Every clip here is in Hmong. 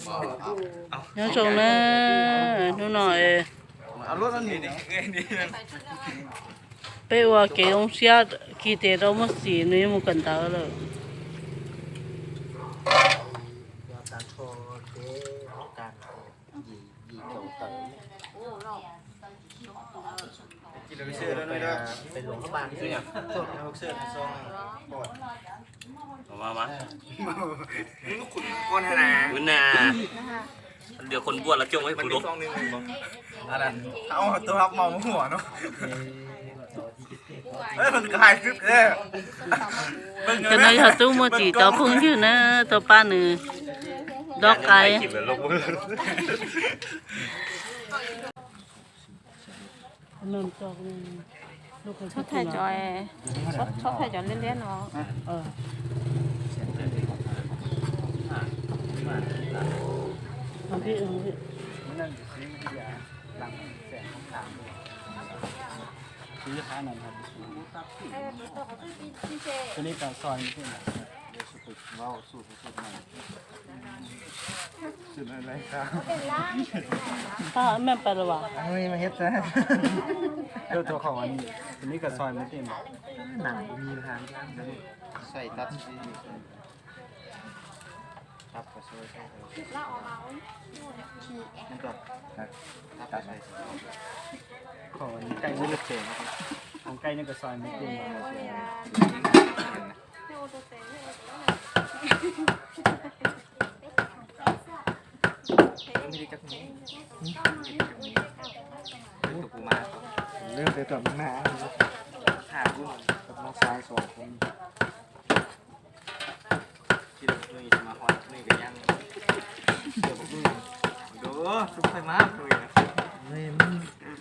Nyob zoo na, hnub no peb ua kev zoo siab kis tes rau Muaj Xis nws yuav mus kawm ntawv lawm. Ua, tus hab mos mus huam no. Cov no yog tub Muaj Xis cov phooj ywg na, tuaj pab nws dob qaib. Txhob thaij cov, txhob thaij cov liab liab no. Tau, mej pais los as?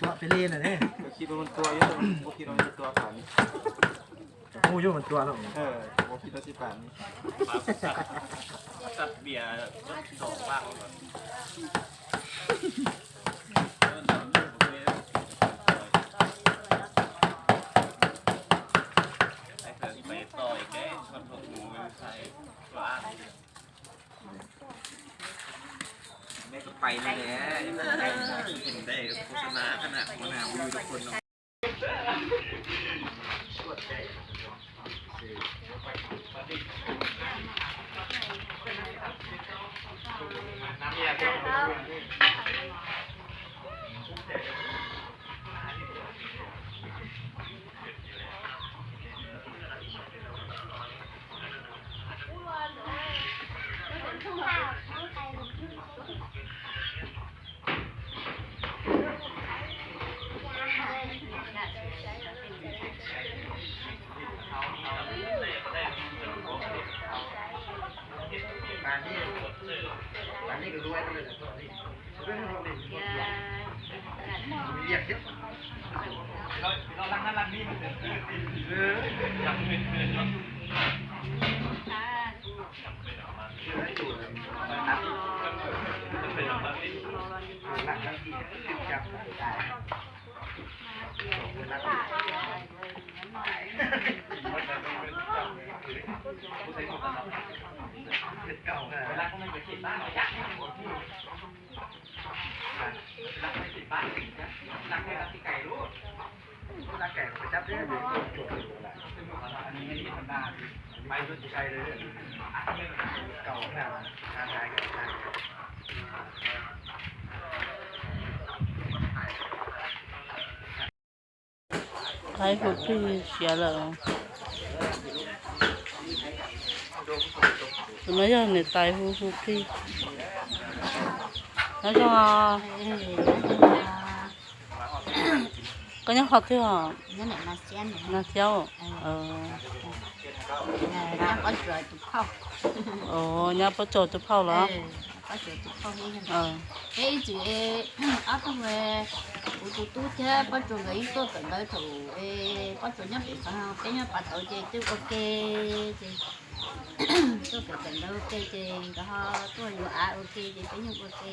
Ua peb le na ne. Kuv kuj yuav mus tua no. Tais hu plig siav lawm. Tus no yog niam tais hu hu plig. Nyob zoo. Koj nyob qhov twg os? Nas Xiab. Nyab Pob Tsuas tus phauj los? Peb ib txwm ob tug, kuv tus tub thiab Pob Tsuas nkawd yeej tuaj kawm ntawv thaum Pob Tsuas nyob pem xeev, peb nyob Pas Tauv ces twb ua ke, ces tuaj kawm kawm ntawv ua ke ces nkawd ho tuaj yuav av ua ke ces peb yeej ua ke.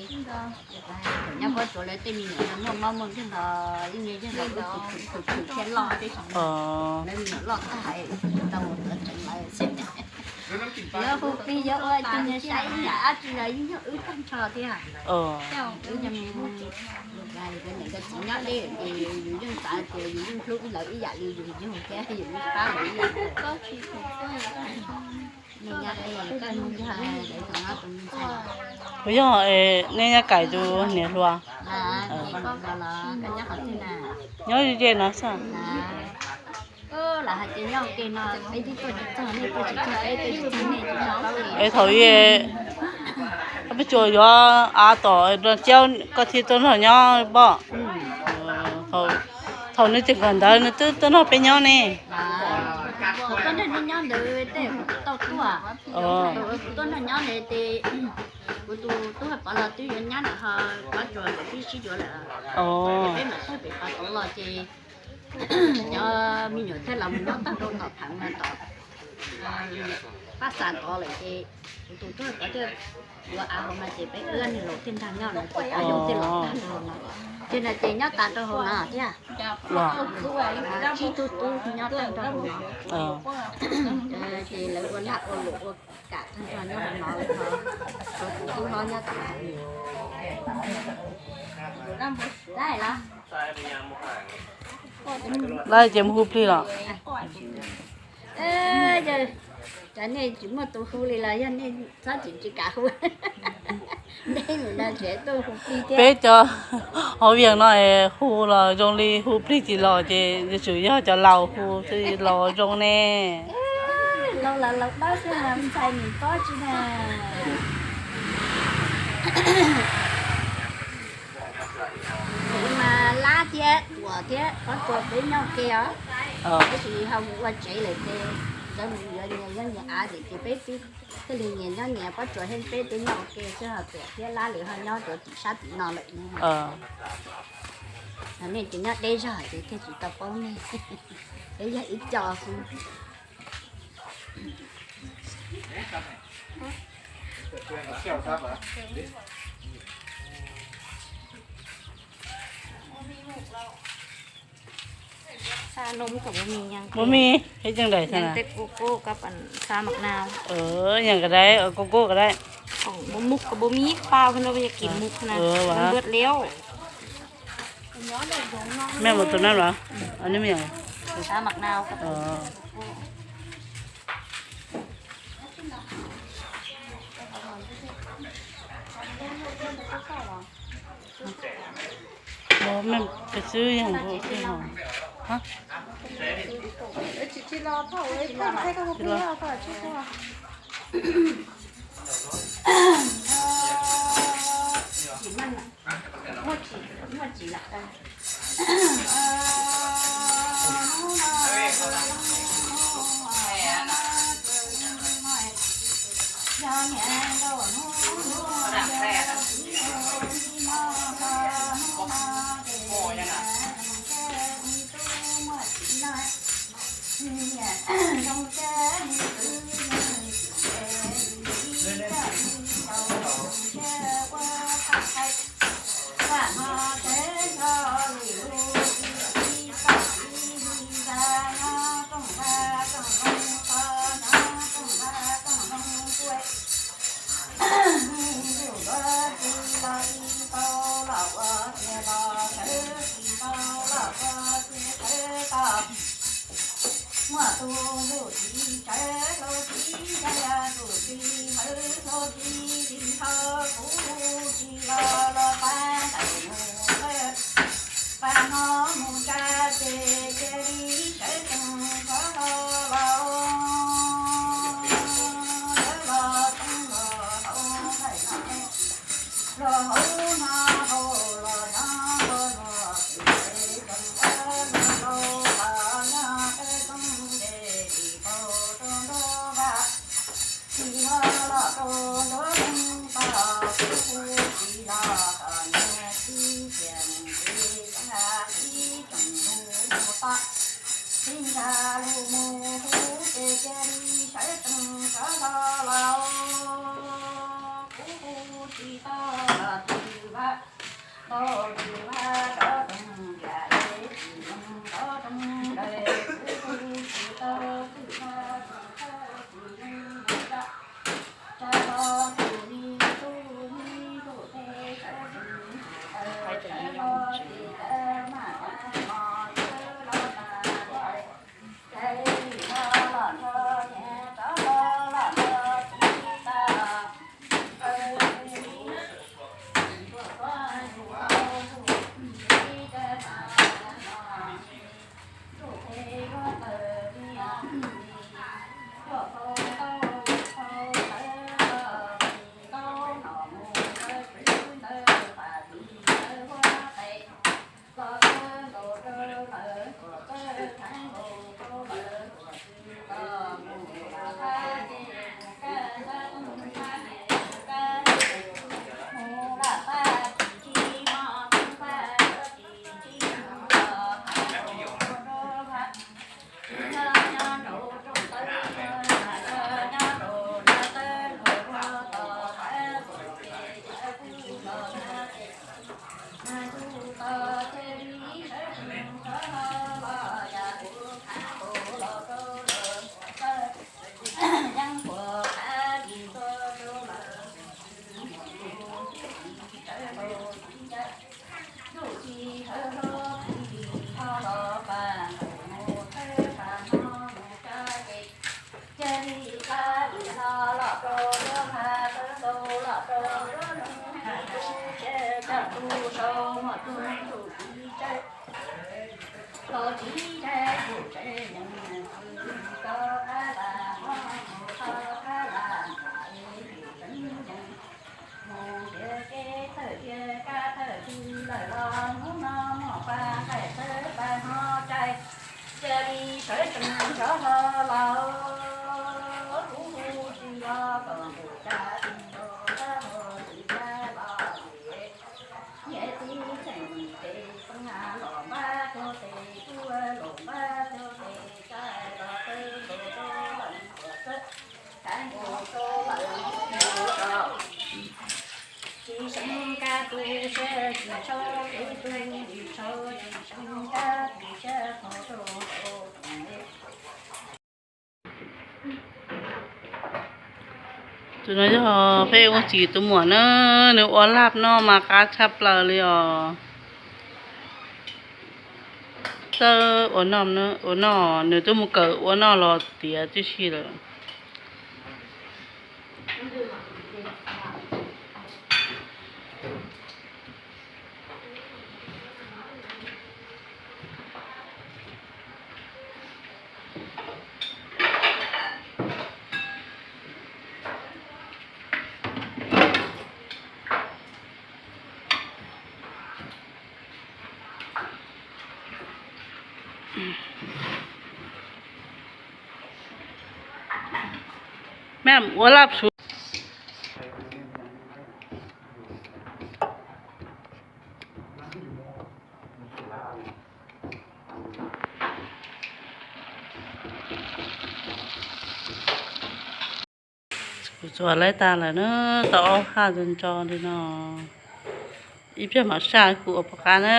Nyab Pob Tsuas lawv tej me nyuam no muaj mob muaj nkeeg los yeej me yeej los kuj thum thum thum thiab loj tib si. Lawv me nyuam loj tag tau mus tuav teev lawv xwb. Yuav hu plig yuav ua tsis nyiam saib ib yam dab tsi los yeej yog wb tag nrho thiab. Wb niam nkawd txiv nyob deb ces yus yeej xav tias yus yeej hlub lawv ib yam li yus yug thiab yus yeej pab lawv ib yam. Kuv yog, nej nyob Kaim tus niam hluas. Nyob ze no xwb. Es thaum ub, peb tsuas yuav av tom Nplog Tsiab koj thiaj tuaj nrog nyob pob. Thaum nws tseem kawm ntawv nws twb tuaj nrog peb nyob ne. Kuv tuaj nrog nyob ntawd, kuv tus tub Hais Pov los twb yuav nyab lawm ho, Pov Tsuas nkawd twb sib yuav lawm. Peb mam tawg pem Pov Tsuas los ces cov me nyuam thiaj los mus nyob tag rau tom Pheev no tom Pab Xas tod lawm ces kuv tus tub Hais Pov thiaj yuav av hauv no ces peb wb niag laus thiaj nrog nyob no ces cov yau thiaj los tag rau hauv no. Ces no ces nyob tas rau hauv no thiab. Tsib tug tub nyob tag nrho hauv no. Ces lawv ua lag ua luam ua kam tag nrho nyob hauv no lawm ho, tshuav kuv tub hlob nyob tod. Lawv ces mus hu plig los? Cov nej tsis muaj tus hu li los yog nej txhob tsis tsis kam hu. Nej mus no tseem tuaj hu plig thiab. Peb cov hauv Vias no es hu los zoo li hu plig tsis los ces yuav tsum yog cov laus hu thiaj los zoo ne. Laus los laus dawb xwb, ntxhais nim pob tsis na. Kuv mas Lab thiab Tuam thiab Pob Tsuas peb nyob ua ke os. Tab sis ho mus ua tsev lawm ces lawv mus yuav nyias nyob nyias av lawm ces peb twb thiaj li nyias nyob nyias, Pob Tsuas thiab peb twb nyob ua ke xwb, ho Tuam thiab Lab lawv ho nyob rau tim sab tim no lawm. Nej ces nyob deb zog ces thiaj tsis tau paub nej. Peb yog ib co xwb. Xa num kom ua mis, ua mis ib ceeb daim, yeej tej kua kua kab xa mam nau. Yeej ka dai, kua kua ka dai. Ua mus kom ua mis pab no yog kim mus na, npawt liau. Mej mus tus nab los? Xa mam nau. Mej pes xwb yog nkaus. Muaj tus ntuj txiv tsawv hlau txiv yaj, tus txiv hawv hlau txiv tsis ntshaw kuv tsis los los pab ntawm mus lawm. Pab no mus tsa ces cia li sawv tsees sawv los los, sawv los tsees los hauv ntawm no, los hauv no hauv los nyob los los tsees tsees los los los los yog sawv tsees ces tsis tau rau nruab vaj. Tsis los los rau nruab neeg tog, kuv tsis los tom niag tib tiam ces txoj nqa tib tsoom lus mus toj, tib nra lus mus huv ces cia li sawv tsees sawv los los, kuv hu tsis tau los tsis vaj, tau tsis vaj rov roog yam es tsis roog rov roog daws, kuv hu tsis tau tsis vaj tsis thawj tsis roog Tus no yog peb ua txiv tus muam na, nws ua laj noj mas qab tshaj plaws li os. Txawj ua noj, ua noj, nws twb mus kawm ua noj los tiav tib si lawm. Mej ua laj su. Kuv txuas laib tas lawm na, tau ob haj ntso ntso li no. Ib pliag mam saj kuv ua pov qab na.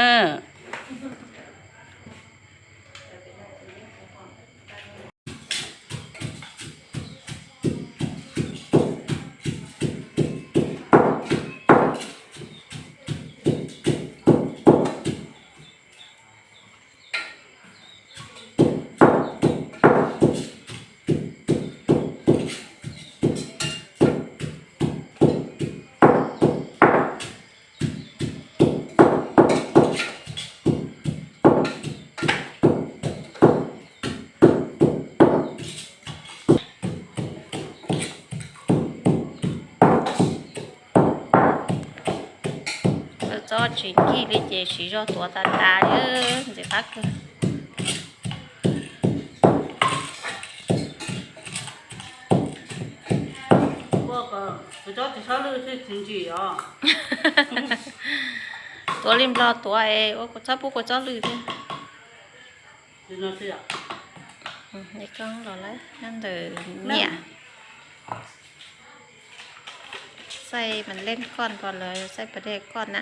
Txob tsis nkig li ces siv zog tuav tas tas, ntxim qab kawg. Tuav li nplog tuav es ua txhob pub kua txob lwj thiab. Koob los lawm nyob ntawm niam. Xaij mas leej koj nrog lawv xaij pas dej koj na.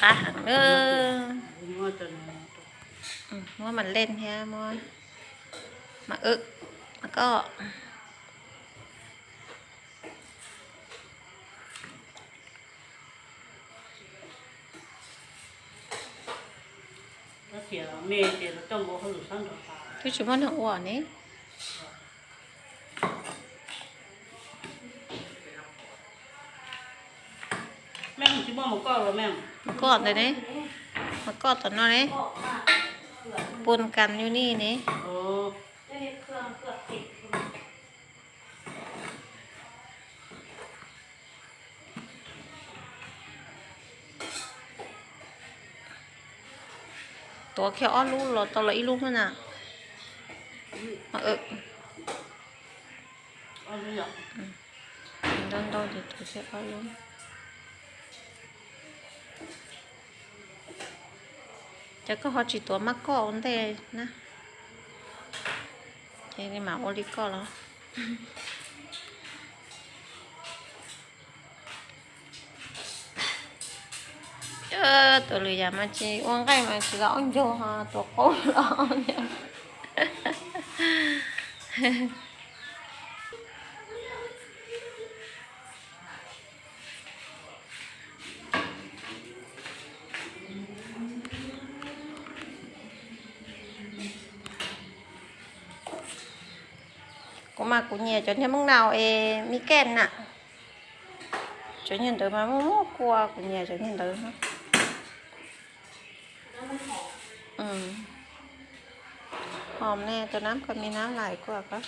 Qab heev na. Muab mas leej thiab muab mas wb mas koj. Twb tsis muaj neeg ua ne. Koj ntawd ne, mas koj tom no ne, pun kas yus ni ne. Tuav kiag ob lub los tau los ib lub na. Ntau ntau ces tuav kiag ob lub. Ces koj ho tsis tuav mab koj ua ntej na, ces mam ua li koj los. Tus lwm yam mas tsis ua nqaij mas tsis los ob ncaug ho tuav qaub los. Kuv mas kuv nyiam cov niag Hmoob Nau es mi kem na. Cov niag ntawd mas muaj muaj kua, kuv nyiam cov niag ntawd. Hom ne, tus nab koj mi nab lais kuj koj.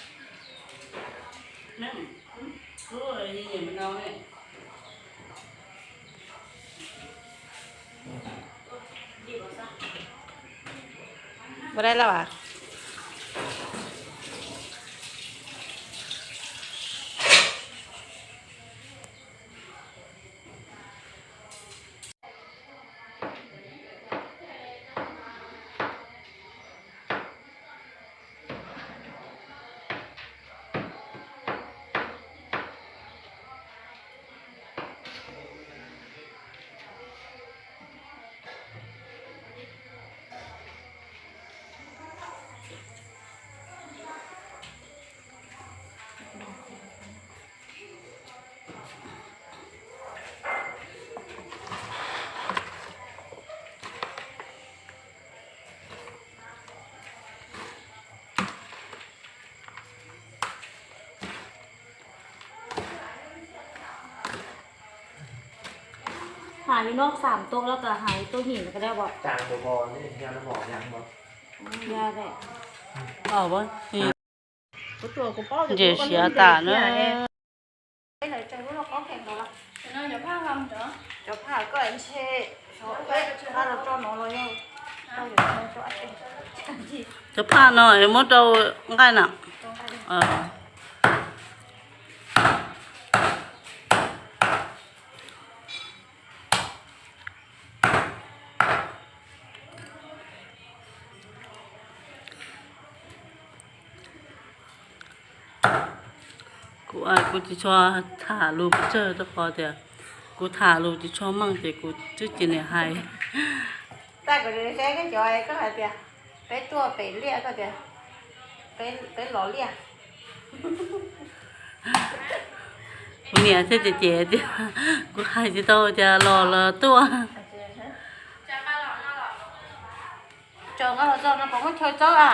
Ua dai lawm as. Hais li no xam tua los tas hais tua him ka da pom. Nce siav tas na. Cov phaj no muab rau nqaij na. Kuv, kuv tsis tshua tham lus pes tsawg rau qhov tias kuv tham lus tsis tshua meej ces kuv twb tsis niam hais. Tab kuv saib koj cov koj hais tias peb tuaj pem liaj koj tias peb los liaj. Kuv niam thiaj cem cem tias kuv hais tsis tau tias los los tuaj. Tsaws nqa los txog no puas muaj chaw txawb a?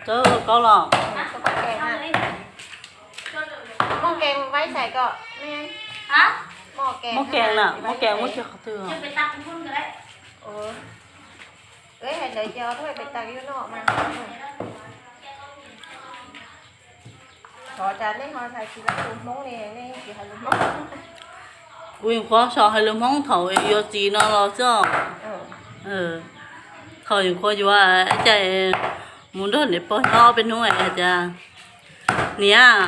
Txawb kaub los. Muaj kees vaib xais kom, muaj kees na, muaj kees muab tsis qhov twg. Hais ntawd ces ho thuaj pes tas yus no mas. Thov cas nej ho hais tsis tau lus Hmoob li, nej tsis hais lus Hmoob. Kuv yeej qhuav so hais lus Hmoob thaum yuav txiv no los xwb. Thaum yeej qhuav yuav cas mus nrog niam pog nyob peb hnub hais tias, niam,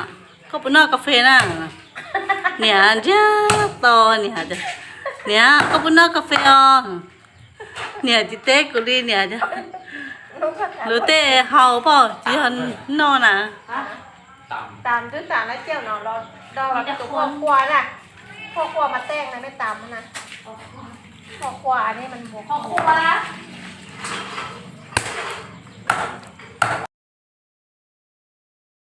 koj puas noj kas fes na? Niam ntsiag to, niam tias, niam, koj puas noj kas fes os? Niam tsis teb kuv li, niam tias, lus tej haus pom tsis yog noj na. Tas twb tas lawm, coj no los do los tus qhua qhua na, qhua qhua mas tej na, mej tas na. Qhov qhuav ne, qhov qhuav.